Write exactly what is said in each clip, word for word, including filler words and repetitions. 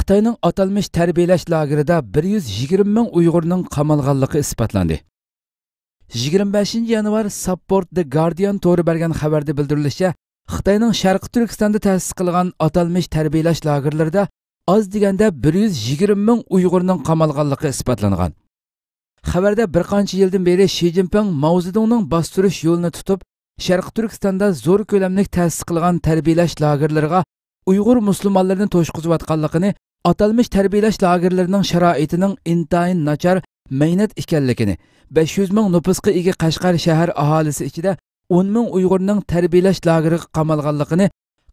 خىتاينىڭ ئاتالمىش تەربىيەلەش لاگېرىدا بىر يۈز يىگىرمە مىڭ ئۇيغۇرنىڭ قامالغانلىقى ئىسپاتلاندى. يىگىرمە بەشىنچى يانۋار ساپپورت دە گاردىيان تورى بەرگەن خەۋەردە بىلدۈرۈلۈشىچە، خىتاينىڭ شەرقىي تۈركىستاندا تەسىس قىلغان ئاتالمىش تەربىيەلەش لاگېرلىرىدا ئاز دېگەندە بىر يۈز يىگىرمە مىڭ ئۇيغۇرنىڭ قامالغانلىقى ئىسپاتلانغان. خەۋەردە بىر قانچە يىلدىن بېرى شى جىنپىڭ ماۋزېدۇڭنىڭ باستۇرۇش يولىنى تۇتۇپ، شەرقىي تۈركىستاندا زور كۆلەملىك تەسىس قىلغان تەربىيەلەش لاگېرلىرىغا ئۇيغۇر مۇسۇلمانلىرىنى توشقۇزۇۋاتقانلىقىنى، ئاتالمىش تەربىيەلەش لاگېرلىرىنىڭ شارائىتىنىڭ ئىنتايىن ناچار، مەينەت ئىكەنلىكىنى، بەش يۈز مىڭ نوپۇسقا ئىگە قەشقەر شەھەر ئاھالىسى ئىچىدە ئون مىڭ ئۇيغۇرنىڭ تەربىيەلەش لاگېرىغا قامالغانلىقىنى،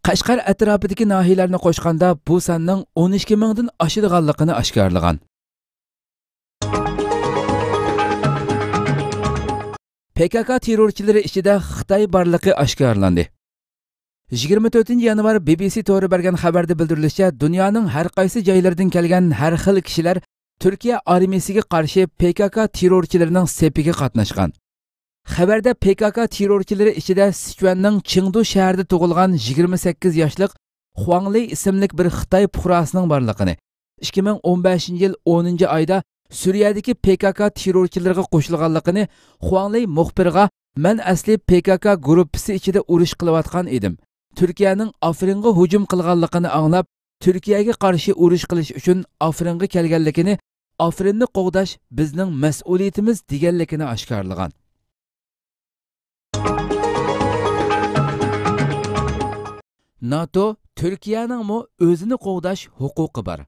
قەشقەر ئەتراپىدىكى ناھىيەلەرنى قوشقاندا بۇ ساننىڭ ئون ئىككى مىڭدىن ئاشىدىغانلىقىنى ئاشكارىلىغان. پې كا كا تېررورچىلىرى ئىچىدە خىتاي بارلىقى ئاشكارىلاندى. يىگىرمە تۆتىنچى يانۋار بى بى سى تورى بەرگەن خەۋەردە بىلدۈرۈلۈشىچە، دۇنيانىڭ ھەر قايسى جايلىرىدىن كەلگەن ھەر خىل كىشىلەر تۈركىيە ئارمىيىسىگە قارشى پې كا كا تېررورچىلىرىنىڭ سېپىگە قاتناشقان. خەۋەردە پې كا كا تېررورچىلىرى ئىچىدە سىچۈەننىڭ چېڭدۇ شەھىرىدە تۇغۇلغان يىگىرمە سەككىز ياشلىق خۇاڭ لېي ئىسىملىك بىر خىتاي پۇقراسىنىڭ بارلىقىنى، ئىككى مىڭ ئون بەشىنچى يىل ئونىنچى ئايدا سۈرىيەدىكى پې كا كا تېررورچىلىرىغا قوشۇلغانلىقىنى خۇاڭ لېي مۇخبىرغا، مەن ئەسلى پې كا كا گۇرۇپپىسى ئىچىدە ئۇرۇش قىلىۋاتقان ئىدىم. تۈركىيەنىڭ ئافرىنغا ھۇجۇم قىلغانلىقىنى ئاڭلاپ، تۈركىيەگە قارشى ئۇرۇش قىلىش ئۈچۈن ئافرىنغا كەلگەنلىكىنى، ئافرىننى قوغداش بىزنىڭ مەسئۇلىيىتىمىز دېگەنلىكىنى ئاشكارىلىغان. ناتو، تۈركىيەنىڭمۇ ئۆزىنى قوغداش ھوقۇقى بار.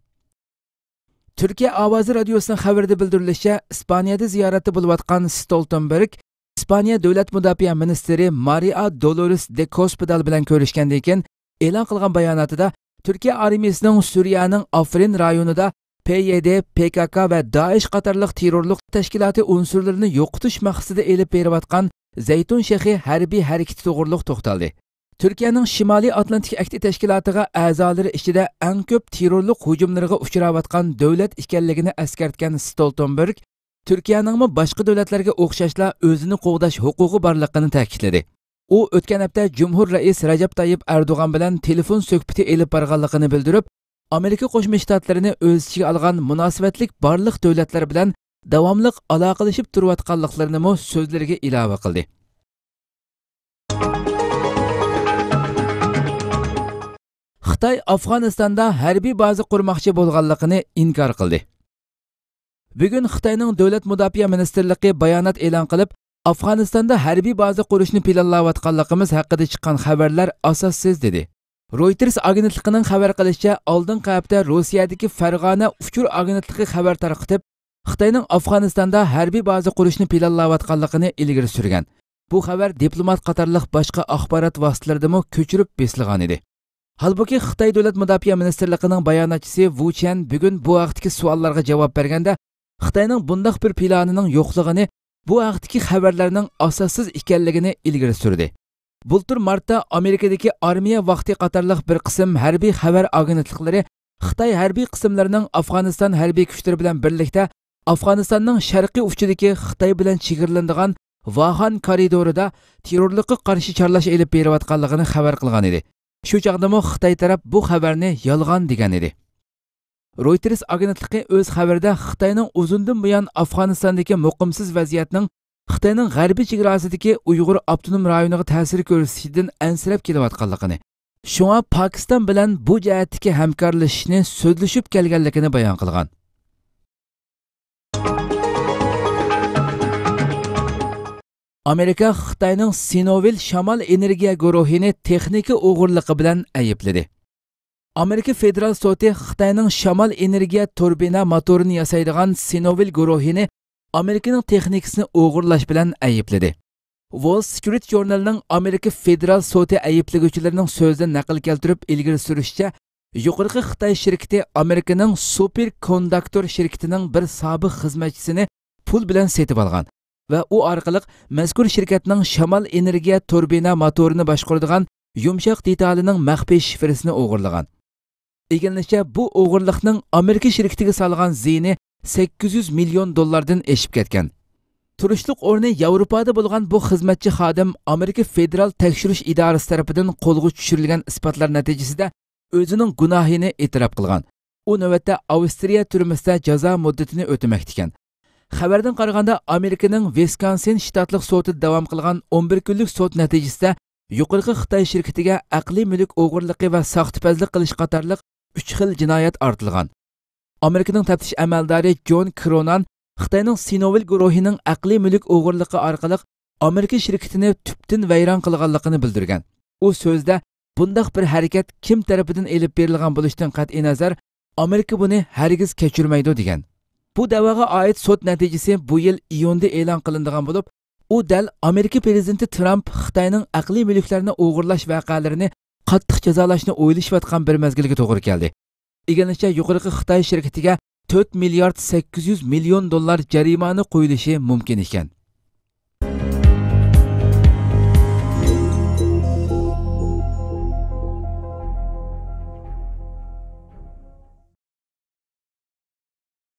تۈركىيە ئاۋازى رادىيوسىنىڭ خەۋىرىدە بىلدۈرۈلۈشىچە، ئىسپانىيەدە زىيارەتتە بولۇۋاتقان ستولتېنبېرگ ئىسپانىيە دۆلەت مۇداپىئە مىنىستىرى مارىئا دولورېس دې كوسپىدال بىلەن كۆرۈشكەندىن كېيىن ئېلان قىلغان باياناتىدا، تۈركىيە ئارمىيىسىنىڭ سۈرىيەنىڭ ئافرىن رايونىدا پې يې دې، پې كا كا ۋە دائىش قاتارلىق تېررورلۇق تەشكىلاتى ئۇنسۇرلىرىنى يوقىتىش مەقسىتىدە ئېلىپ بېرىۋاتقان زەيتۇن شېخى ھەربىي ھەرىكىتى توغرۇلۇق توختالدى. تۈركىيەنىڭ شىمالىي ئاتلانتىك ئەھدى تەشكىلاتىغا ئەزالىرى ئىچىدە ئەڭ كۆپ تېررورلۇق ھۇجۇملىرىغا ئۇچراۋاتقان دۆلەت ئىكەنلىكىنى ئەسكەرتكەن ستولتېنبېرگ، تۈركىيەنىڭمۇ باشقا دۆلەتلەرگە ئوخشاشلا ئۆزىنى قوغداش ھوقۇقى بارلىقىنى تەكىتلىدى. ئۇ ئۆتكەن ھەپتە جۇمھۇر رەئىس رەجەپ تايىپ ئەردوغان بىلەن تېلېفون سۆھبىتى ئېلىپ بارغانلىقىنى بىلدۈرۈپ، ئامېرىكا قوشما شتاتلىرىنى ئۆز ئىچىگە ئالغان مۇناسىۋەتلىك بارلىق دۆلەتلەر بىلەن داۋاملىق ئالاقىلىشىپ تۇرۇۋاتقانلىقلىرىنىمۇ سۆزلىرىگە ئىلاۋە قىلدى. خىتاي ئافغانىستاندا ھەربىي بازا قۇرماقچى بولغانلىقىنى ئىنكار قىلدى. بۈگۈن خىتاينىڭ دۆلەت مۇداپىئە مىنىستىرلىقى بايانات ئېلان قىلىپ، ئافغانىستاندا ھەربىي بازا قۇرۇشنى پىلانلاۋاتقانلىقىمىز ھەققىدە چىققان خەۋەرلەر ئاساسسىز، دېدى. رويتېرس ئاگېنتلىقىنىڭ خەۋەر قىلىشىچە، ئالدىنقى ھەپتە روسىيەدىكى فەرغانە ئۇچۇر ئاگېنتلىقى خەۋەر تارقىتىپ، خىتاينىڭ ئافغانىستاندا ھەربىي بازا قۇرۇشنى پىلانلاۋاتقانلىقىنى ئىلگىرى سۈرگەن. بۇ خەۋەر دىپلومات قاتارلىق باشقا ئاخبارات ۋاسىتىلىرىدىمۇ كۆچۈرۈپ بېسىلغانىدى. ھالبۇكى، خىتاي دۆلەت مۇداپىئە مىنىستىرلىقىنىڭ باياناتچىسى ۋۇ چيەن بۈگۈن بۇ ھەقتىكى سوئاللارغا جاۋاب بەرگەندە، خىتاينىڭ بۇنداق بىر پىلانىنىڭ يوقلۇقىنى، بۇ ھەقتىكى خەۋەرلەرنىڭ ئاساسسىز ئىكەنلىكىنى ئىلگىرى سۈردى. بۇلتۇر مارتتا ئامېرىكىدىكى ئارمىيە ۋاقتى قاتارلىق بىر قىسىم ھەربىي خەۋەر ئاگېنتلىقلىرى خىتاي ھەربىي قىسىملىرىنىڭ ئافغانىستان ھەربىي كۈچلىرى بىلەن بىرلىكتە ئافغانىستاننىڭ شەرقىي ئۇچىدىكى خىتاي بىلەن چېگرىلىنىدىغان ۋاخان كارىدورىدا تېررورلۇققا قارشى چارلاش ئېلىپ بېرىۋاتقانلىقىنى خەۋەر قىلغان ئىدى. شۇ چاغدىمۇ خىتاي تەرەپ بۇ خەۋەرنى يالغان دېگەن ئىدى. رويتېرس ئاگېنتلىقى ئۆز خەۋىرىدە خىتاينىڭ ئۇزۇندىن بۇيان ئافغانىستاندىكى مۇقىمسىز ۋەزىيەتنىڭ خىتاينىڭ غەربىي چېگراسىدىكى ئۇيغۇر ئاپتونوم رايونىغا تەسىر كۆرسىتىشىدىن ئەنسىرەپ كېلىۋاتقانلىقىنى، شۇڭا پاكىستان بىلەن بۇ جەھەتتىكى ھەمكارلىشىشنى سۆزلىشىپ كەلگەنلىكىنى بايان قىلغان. ئامېرىكا خىتاينىڭ سىنوۋىل شامال ئېنېرگىيە گۇرۇھىنى تېخنىكا ئوغرىلىقى بىلەن ئەيىبلىدى. ئامېرىكا فېدېرال سوتى خىتاينىڭ شامال ئېنېرگىيە تۇربىنا موتورىنى ياسايدىغان سىنوۋىل گۇرۇھىنى ئامېرىكىنىڭ تېخنىكىسىنى ئوغرىلاش بىلەن ئەيىبلىدى. ۋول سترىت ژۇرنىلىنىڭ ئامېرىكا فېدېرال سوتى ئەيىبلىگۈچىلىرىنىڭ سۆزىدىن نەقىل كەلتۈرۈپ ئىلگىرى سۈرۈشىچە، يۇقىرىقى خىتاي شىركىتى ئامېرىكىنىڭ سۇپېر كوندۇكتور شىركىتىنىڭ بىر سابىق خىزمەتچىسىنى پۇل بىلەن سېتىۋالغان ۋە ئۇ ئارقىلىق مەزكۇر شىركەتنىڭ شامال ئېنېرگىيە تۇربىنا موتورىنى باشقۇرىدىغان يۇمشاق دېتالىنىڭ مەخپىي شىفىرىسىنى ئوغرىلىغان. ئىگىلىنىشىچە، بۇ ئوغرىلىقنىڭ ئامېرىكا شىركىتىگە سالغان زىيىنى سەككىز يۈز مىليون دوللاردىن ئېشىپ كەتكەن. تۇرۇشلۇق ئورنى ياۋروپادا بولغان بۇ خىزمەتچى خادىم ئامېرىكا فېدېرال تەكشۈرۈش ئىدارىسى تەرىپىدىن قولغا چۈشۈرۈلگەن ئىسپاتلار نەتىجىسىدە ئۆزىنىڭ گۇناھىنى ئېتىراپ قىلغان. ئۇ نۆۋەتتە ئاۋسترىيە تۈرمىسىدە جازا مۇددىتىنى ئۆتىمەكتىكەن. خەۋەردىن قارىغاندا، ئامېرىكىنىڭ ۋىسكونسىن شتاتلىق سوتىدا داۋام قىلغان ئون بىر كۈنلۈك سوت نەتىجىسىدە يۇقىرىقى خىتاي شىركىتىگە ئەقلىي مۈلۈك ئوغرىلىقى ۋە ساختىپەزلىك قىلىش قاتارلىق ئۈچ خىل جىنايەت ئارتىلغان. ئامېرىكىنىڭ تەپتىش ئەمەلدارى جون كرونان خىتاينىڭ سىنوۋىل گۇرۇھىنىڭ ئەقلىي مۈلۈك ئوغرىلىقى ئارقىلىق ئامېرىكا شىركىتىنى تۈپتىن ۋەيران قىلغانلىقىنى بىلدۈرگەن. ئۇ سۆزىدە، بۇنداق بىر ھەرىكەت كىم تەرىپىدىن ئېلىپ بېرىلغان بولۇشىدىن قەتئىينەزەر، ئامېرىكا بۇنى ھەرگىز كەچۈرمەيدۇ، دېگەن. بۇ دەۋاغا ئائىت سوت نەتىجىسى بۇ يىل ئىيۇندا ئېلان قىلىنىدىغان بولۇپ، ئۇ دەل ئامېرىكا پىرېزىدېنتى ترامپ خىتاينىڭ ئەقلىي مۈلۈكلەرنى ئوغرىلاش ۋەقەلىرىنى قاتتىق جازالاشنى ئويلىشىۋاتقان بىر مەزگىلگە توغرا كەلدى. ئىگىلىنىشىچە، يۇقىرىقى خىتاي شىركىتىگە تۆت مىليارد سەككىز يۈز مىليون دوللار جەرىمانە قويۇلۇشى مۇمكىن ئىكەن.